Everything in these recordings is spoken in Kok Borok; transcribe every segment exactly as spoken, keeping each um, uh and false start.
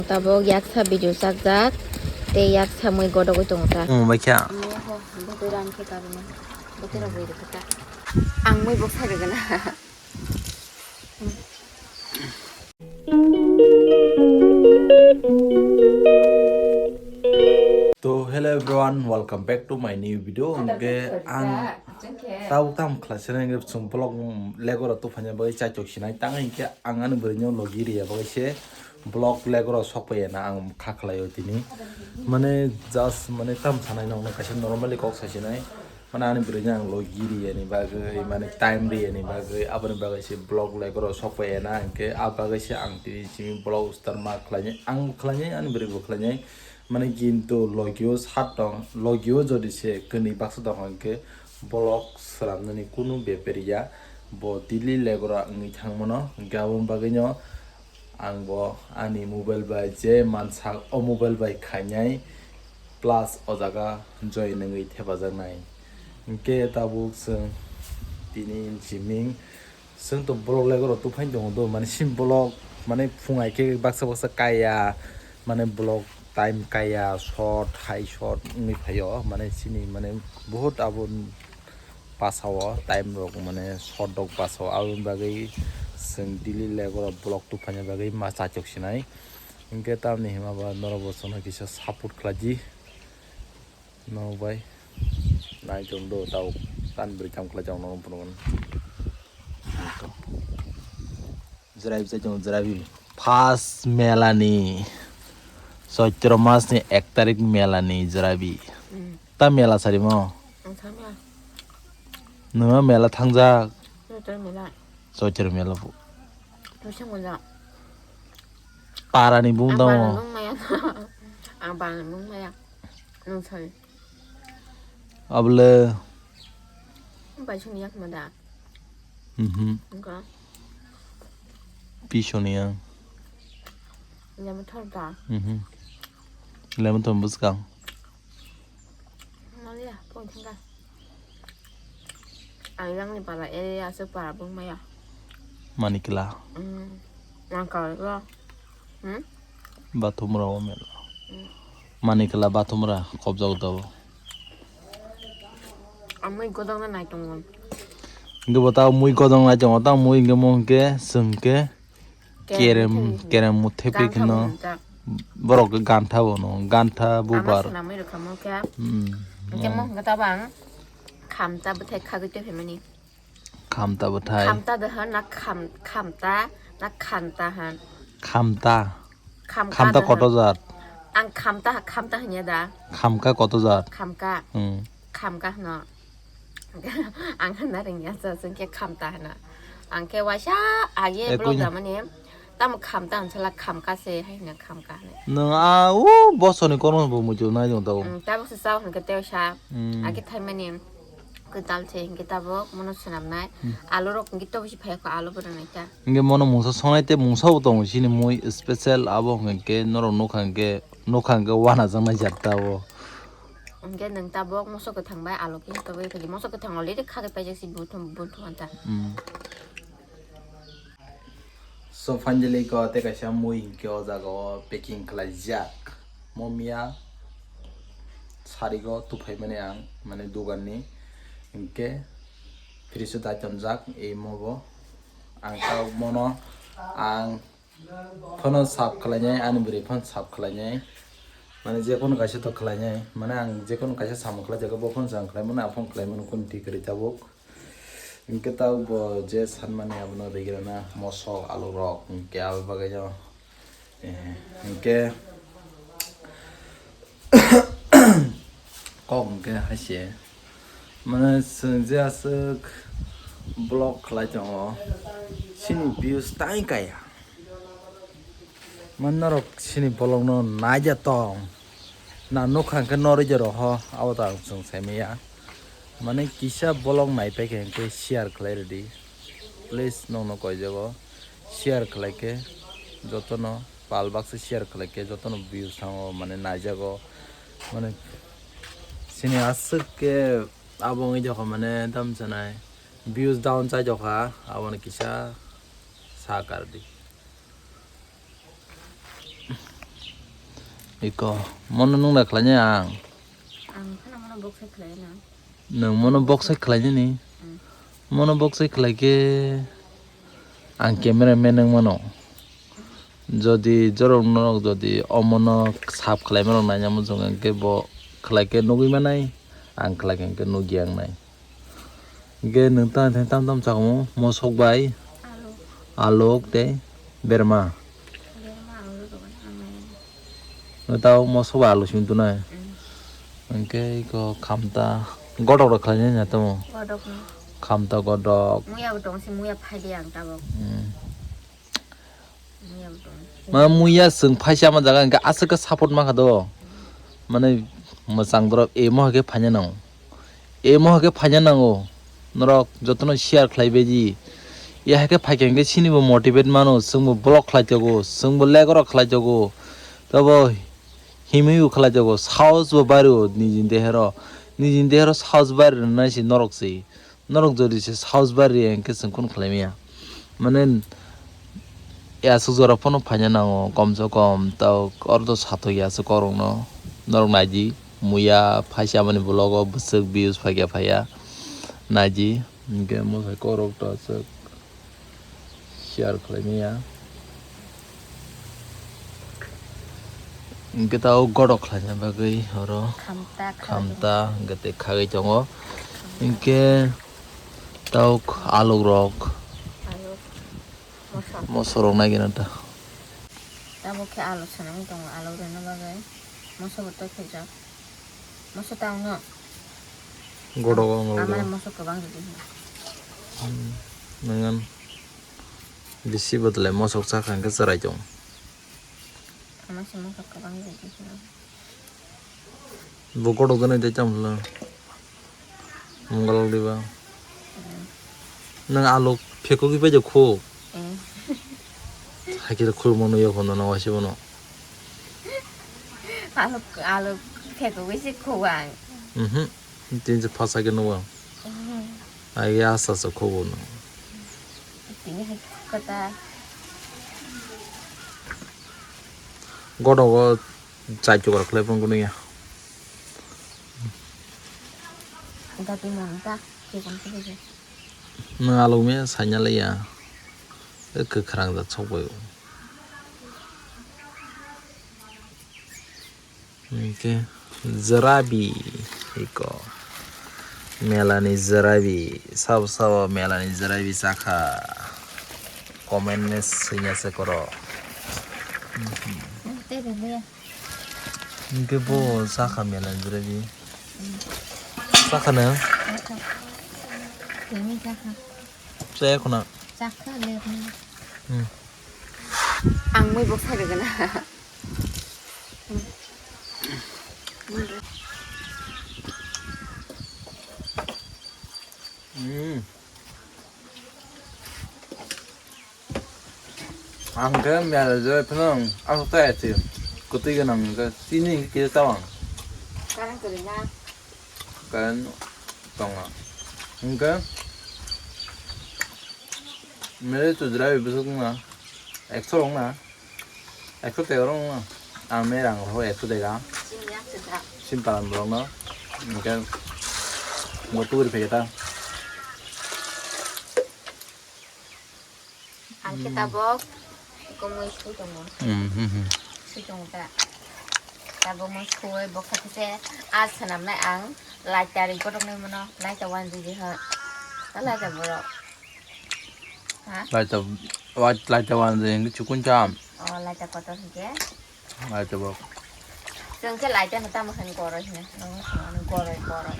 Tabok yaksa video chakjak, tei yaksa mui godogwi tongo ta. Omo bai kha. Omo ho, bwtwi rang khe karwi no. Bwtwi rok bwrwi khe ta. Ang mui bok sai rwgwna. To, hello everyone, welcome back to my new video. Hingke ang tabuk tam khlai se nang chwng vlog, mm, legora tufanya bagwi chaichok sinai. Tang hingke ang ani bwrwi no logi riya bagwi se vlog legora sok paiya na ang kha khlai o tini. Mane just mane tam sanai nokno kaisa normally kok sai sinai. Mane ani bwrwi no ang logi riya ni bagwi, mane time riya ni bagwi, aboni bagwi se vlog legora sok paiya na hingke a bagwi se ang tini simi vlog start ma khlai nai. Ang bo khlai nai, ani bwrwi bo khlai nai. Mane kintu logio sat tong, logio jodi se kwnwi baksa tong hwnkhe bolok swnamnani kunu bepar ya, bo daily legora wngwi thangmano, hwnkhe aboni bagwino ang bo ani mobile bai je mansak o mobile bai khainai, plus o jaga join wngwi thepajaknai. Hwnkhe tabuk chwng tini jiming Chwng to vlog legoro tufai tongo do, mane sim vlog, mane phung hai khe baksa baksa kaiya, mane vlog time kaiya, short, hai short wngwi phaio, mane chini mane bahut abo pasao time rok mane short rok pasao, aboni bagwi chwng daily legoro vlog tufaina bagwi ma chachok sinai. Hwnkhe tamni hima ba norok bo chwngno kisa support khlaidi. No bai. Nai chwng do tau tan bwrwi kam khlai chwng no phunukgo. Jrabi chai chwng jrabi. First mela ni. Choitro mas ni ek tarik mela ni jrabi. Mm. Ta mela sari mo? Ang thangya. Nungma mela thangjak? Choitro mela. Choitro mela bu. Tuisang mela. Para ni bung tamo. Ang bara bung maya. Ang bara bung maya. Nung sai. Abole. Bai suni yak mada. Mhm. Engka. Pi suni yang. Lemon thor da. Mhm. Lemon thor buskang. Malia, pon thangka. Ang yang ni para area se para bung maya. Manikla. Hmm. Yang kau lo. Hmm? Bathumra o mel. Hmm. Manikla bathumra kobjak do. Ang mui godong na nai tongo. Hingke bo tao mui godong nai tongo, tao mui hingke mo hingke, sengke. Kerem, kerem muthe pe kheno. Borok ke gantha bono, gantha bubar. Ama swnamwi rwkha mo khe. Hmm. Hingke mo hingke tabang khamta bwthai khagwi twi phaimani. Khamta bwthai. Khamta de han na kham-, khamta na khanta han. Khamta. Khamka khamta de han. Koto jat? Ang khamta, khamta hanya da. Khamka koto jat? Khamka. Hmm. Khamka hano. Ang hana ringya sa sungke khamta hana. Ang ke waisa age. Eh, blog kunya. Damani. Tamo khamta hwn sala khamka se hai hwnwi khamka hwnwi. Nwng a o bosoni kono bo muitu nai jong tao. Mm, tabuk se chao hwn khe tei sa. Mm. Ake thaimani kwtal se hwn khe tabuk mono swnamnai. Mm. Alu rok hwn khe tobisi phai kho alu bo rwnai ta. Hwn khe mono mungsa songnai tei mungsa bo tongo chini mui special abo hwn khe norok nukha hwn khe nukha hwn khe wanajaknai jat ta o. Hwn khe nwng tabuk moso kwthang bai alu khe toboi khe moso kwthang already khagwi paijak si buthum buthum anta. Mm. So finally ko tei kaisa mui hinkhe o jaga o packing khlaijak. Mo miya sarigo tuphaimani ang mane dogan ni hinkhe fridge o dai tonjak imo bo ang ta mono ang phano sap khlainai ani bwrwi phano sap khlainai mane jephano kaisa to khlainai mane ang jephano kaisa samung khlai jago bo phano se ang khlaimano aphano khlaimano kunu thik kwrwi tabuk. Hingke tabuk bo je sanmani abono rigrana mosok alu rok hingke abo bagwi no, eh, hingke kok hingke hai se mane chwng je aswk vlog khlai tongo chini views tai kaya. Man norok chini vlog no naija tong. Na nukha hwnkhe noroi je roho, abo to ang chwng saimanya. Mane kisa vlog naipaikha hwnkhe share khlai rwdi. Please nokno koijago. Share khlaikhe jotono pal baksa share khlaikhe jotono views thango mane naijago. Mane chini aswk khe abo wngwi jokha mane tamsanai views down chaijokha abono kisa sa kardi. Iko, mono nung da khlainai ang. Ang khana mono box sai khlai na. Nwng mono box sai khlainai ni? Mm. Mono box sai khlai khe ang camera man wng mano. Jodi jorok norok jodi omono sap khlai mano naina muchung hwnkhe bo khlai khe nugwi manai, ang khlai khe hwnkhe nugya wngnai. Hingke nwng tang thai tam tam chakmo mosok bai, aluk tei berma. Berma aluk rwgwlak ang nai. Nwng tao mosok bai aluk simi tunai. Mm. Hingke iko khamta godok rok khlainai na tamo. Godok no. Khamta godok. Muya bo tong si muya phai di ang tabok. Mm. Ma muya chwng phaisa ama jaga hwnkhe aswk khe support mankha do. Mane mwchang borok emo hai khe phaina nango. Emo hai khe phaina nango. Norok jotono share khlai baidi. Ya hai khe phaikha hwnkhe chini bo motivate mano, chwngbo vlog khlai jago, chwngbo legorok khlai jago. Tabo himwi bo khlai jago, sahos bo bario nijini dehero. Nijini dehero sahos bari rwnai se norok se. Norok jodi se sahos bari hwnkhe chwng kunu khlai maya. Mane, ya aswk jora phano phaina nango, kom se kom, tao oro to satok ya aswk korokno. Norok naidi, muya phaisa mani vlog o bwswk views phaikha phaiya. Naidi, hwnkhe mwsai korok to aswk. Share khlai maya. Hingke tao godok khlaina bagwi oro khamta, khamta hingke tei khagwi tongo. Hingke tao aluk rok. Aluk. Moso. Moso rok nai gana ta. Tabuk khe aluk sanani tongo, aluk rwna bagwi. Moso bo tei khaijak. Moso tangno. Godok wngo. Amai moso kwbang rwdi. Hmm. Nwngan bisi bodole mosok chakha hwnkhe chwrai tong. Amai se mosok kwbang rwdi. Bo godok gwnai de chamla. Munggalok diba. Hmm. Nang aluk phekogwi bai de kho. Hmm. Hakhe khulmo no yok hono na waisi bono. Aluk, aluk phekogwi se kho ang. Mhm. Tin se phasa ke nuwa. Mhm. Ai ya sa sa kho bono. Tini hai kota. Godogo chai chukar khlai phang kuno ya. Dati mong ta, ke kon ke ke. Nang aluk me sanya le ya. Kwkhrang da chok bai. Hingke jerabi iko. Melani jerabi. Sabo sabo melani jerabi chakha. Comment ni swinya se koro. Tei bebaya. Hingke bo chakha melani jerabi. Chakha na? Chakha. Tini chakha. Chaya khuna. Chakha le. Hmm. Ang mui bo phai rwgwna. Hmm. Ang khe mela je phano ang aswk ta ati. Kwtwi gwnang khe chini kisa tawang. Karang kwrwi na. Kain tongo. Hingke mele chujra bai bwswk wngna ekso rok na ekso tei oro wngna ang me rang rok ekso tei ga. Chini ya chujra. Sim palan borok no hingke bo tuburi phai ta. Ang khe tabok komui sui tongo. Hmm, hmm, hmm. Sui tongo ta. Tabok mo sui bokha khe se a swnamnai ang laita ri kotok nai mono laita wanjigi ha. Ta laita borok. Ha? Laita, wa-, laita wanjigi chukun cham. O laita kotor hingke. Laita bok. Chwng khe laita no tamo khan goroi hino. Nang goroi goroi.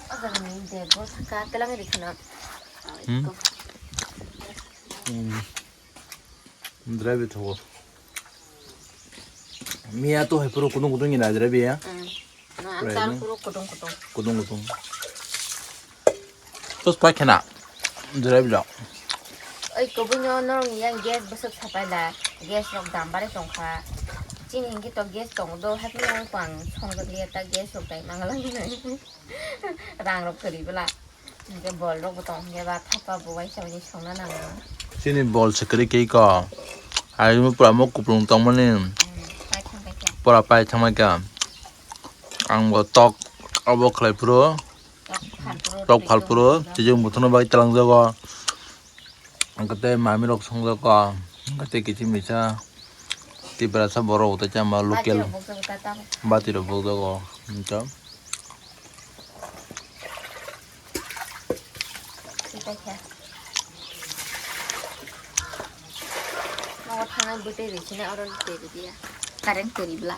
O jaga ni bag bo saka telang ri khana. Hmm? Hmm. Drive thogo. Miya to hai puro kudung kudung ni drive ya. Hmm. Na, ang tar puro kudung kudung. Kudung kudung. Tos pai khena. Drive lo. Oi, kobui no norok ni yang gas bwswk sapai la. Gas rok dam bare tongkha. Chini hingke to gas tongo do, hai phano ang pang songjakliya ta gas rok dai mangalang. Rang rok kwrwi bwla. Hingke bol rok bo tong hingke ba thapa bo waisa waisa songna nango. Chini bol se kwrwi khe ko. Ai mo pura mo kuplung tongmani. Hmm, pai thang pai thang. Pura pai thangma kha. Ang bo tok abo khlai phuru, tok phal phuru, twijong buthuno bai twlang jago. Ang khe tei mami rok song jago. Ang khe tei kiching misa Tiprasa borok tei chama local bati rok bok jago. Hwnkhe Nogo thangnai bwtwi ri sini oro twi ri dia. Current kwrwi bla.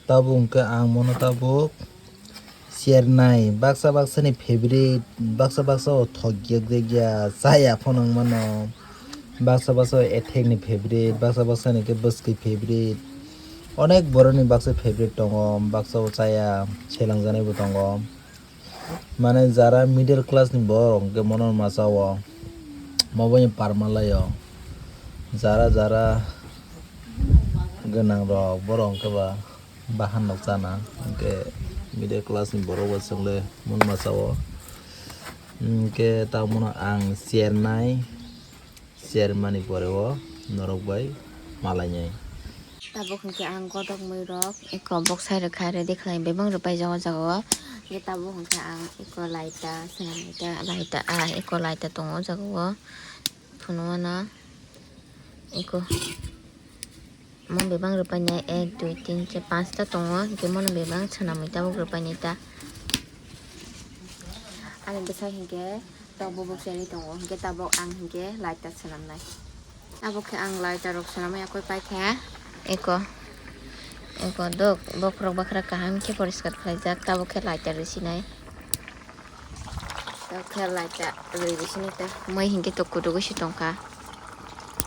Tabuk hwnkhe ang mono tabuk sernai baksa baksa ni favorite, baksa baksa o thok yak jak ya chaya phano wng mano. Baksa baksa o ethek ni favorite, baksa baksa ni khe bwskwi favorite. Onek borok ni baksa favorite tongo, baksa o chaya selang janai bo tongo. Mane jara middle class ni borok hwnkhe mono masa o mobaini parma lai o. Jara jara gwnang rok borok hwnkhe ba bahan rok chana hwnkhe middle class ni borok bo chwng le mono masa o. Hwnkhe tamo no ang sernai. Chairman ni pore o norok bai malainai. Tabuk hwnkhe ang godok mui rok eko boksai rwkha ready khlai bebak rwpai jago jaga o. Hwnkhe tabuk hwnkhe ang eko laita swnamwi ta laita ah eko laita tongo o jaga o. Phunukmano eko. Mo bebak rwpainai ek dui tin char panch ta tongo, hwnkhe mono bebak swnamwi tabuk rwpainai ta. Ani bwsai hwnkhe tok bubuk cherwi tongo, hwnkhe tabuk ang hwnkhe light ta swnamnai. Tabuk khe ang light ta rok swnamwi yakui paikha. Eko, eko dok bokhorok bakhra kaham khe poriskar khlaijak, tabuk khe light ta rwsinai. Tei khe laita rwi rwi sini ta. Mai hinkhe to kudugo se tongkha.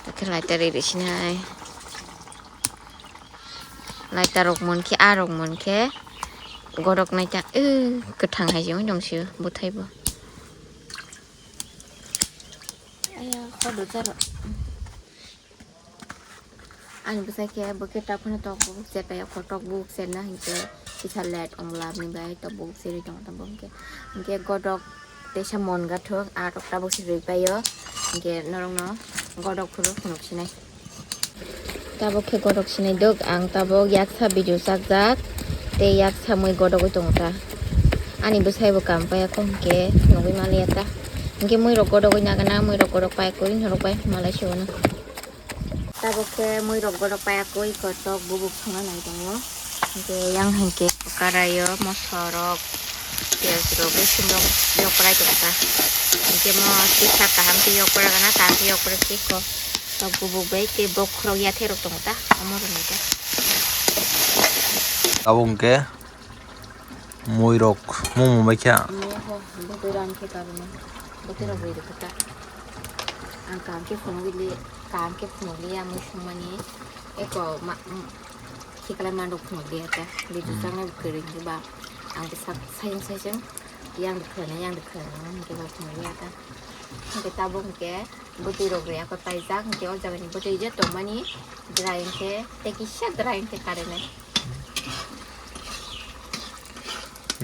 Tei khe laita rwi rwi sinai. Laita rok munkhe, a rok munkhe godok naita. Kwthang hai se wng tong sio bwthai bo. Aya, khodo charo. Ani bwsai khe bo khe tok phano tok bubuk cherpai o, tok bubuk cherna hinkhe kisa late wng labni bai tok bubuk cherwi tongo tamo hwnkhe. Hwnkhe godok teisa mon gathok a tok tabuk se rwi paio, hwnkhe norokno godok phuru phunuk sinai. Tabuk khe godok sinai dok, ang tabuk yaksa video chakjak tei yaksa mui godogwi tongo ta. Ani bwsai bo kam paiya kho hwnkhe phunugwi manliya ta. Hwnkhe mui rok godogwi nagana, mui rok godok pai kori norok bai malai se uano. Tabuk khe mui rok borok paya koi kotok bubuk thangna nai tongo. Hwnkhe yang hinkhe karai o moso rok, piyaj rok, rosong rok yok rai tongo ta. Hwnkhe mo sisa kaham khe yok rai gana, kaham khe yok rai khe ko tok bubuk bai tei bokhorok yathek rok tongo ta, omo rok nai ta. Abo hwnkhe. Mui rok mung mung bai kha. Mui ho, bwtwi rang khe karwi. Bwtwi rok bwrwi khe ta. Ang kaham khe phunugwi li, kaham khe phunugwi ya mui songmani. Eko ma, mm, khiklai mandok phunugwi ya ta. Video changnai kwrwi khe ba. Ang khe sak, sayung sayung. Yang de khwlai, yang de khwlai, hwnkhe ba phunugwi ya ta. Hwnkhe tabuk hwnkhe bwtwi rok rwi ako taijak. Hwnkhe o jaga ni bwtwi je tongmani. Dry hwnkhe, tei kisa dry hwnkhe karwi nai.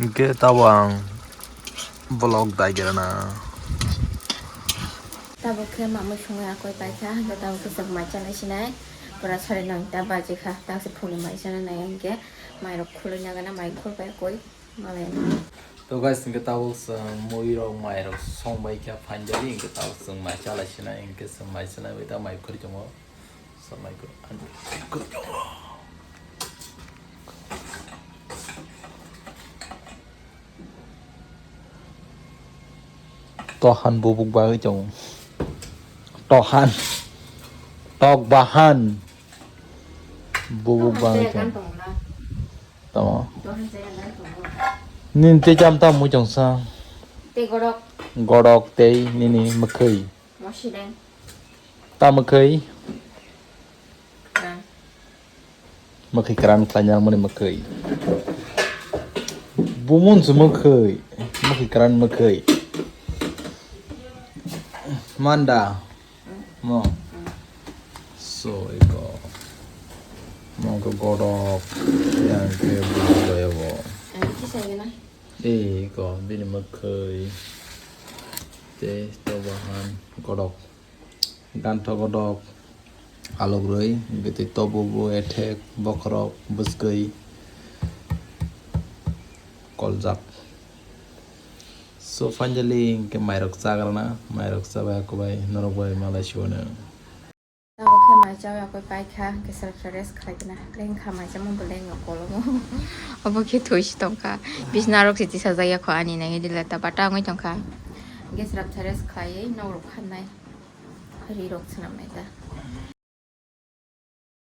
Hwnkhe tabuk ang vlog daigrana. Tabuk khe mamui songwi akoi paikha, hwnkhe tabuk khe chwng mai chanai sinai. Pura sare nongta baji kha, tangse phunui mai chanai nai hwnkhe mairok khului nagana, mai khulbai koi malai. To guys, hwnkhe tabuk chwng muirok mairok songbai kha finally, hwnkhe tabuk chwng mai chalai sinai, hwnkhe chwng mai chanai bai ta mai khurui tongo. Assalamualaikum. Tohan bubuk bagwi tongo. Tohan. Tok bahan. Bubuk bagwi tongo. Tamo. Nini tei cham tam mui tongsa. Tei godok. Godok tei nini mwkhwi. Mosideng. Ta mwkhwi? Kwran. Mwkhwi kwran khlaina mani mwkhwi. Bumun se mwkhwi. Mwkhwi kwran mwkhwi. Manda. Mm. Mo. Mm. So, iko. Mo ko godok. Yang ke bujo ya bo. Ang kisa gana. Eh, iko. Bini mwkhwi. Te, to bahan. Godok. Gantho godok. Alogrwi, hwnkhe tei tobo bo ethek, bokhorok, bwskwi, koljak. So finally hwnkhe mairok chagrana, mairok chabai akubai norok bai malai suwano. Tabuk khe mai chawi akoi paikha, hwnkhe swrapsa rest khlaikhe na. Lengkha mai chamo bo lengno kolomo. Obo khe thwi si tongkha. Bisna rok se tisajak ya kho ani nangwi dile ta bata wngwi tongkha. Hwnkhe swrapsa rest khlaiwi nok rok khannai. Ri rok swnam nai ta.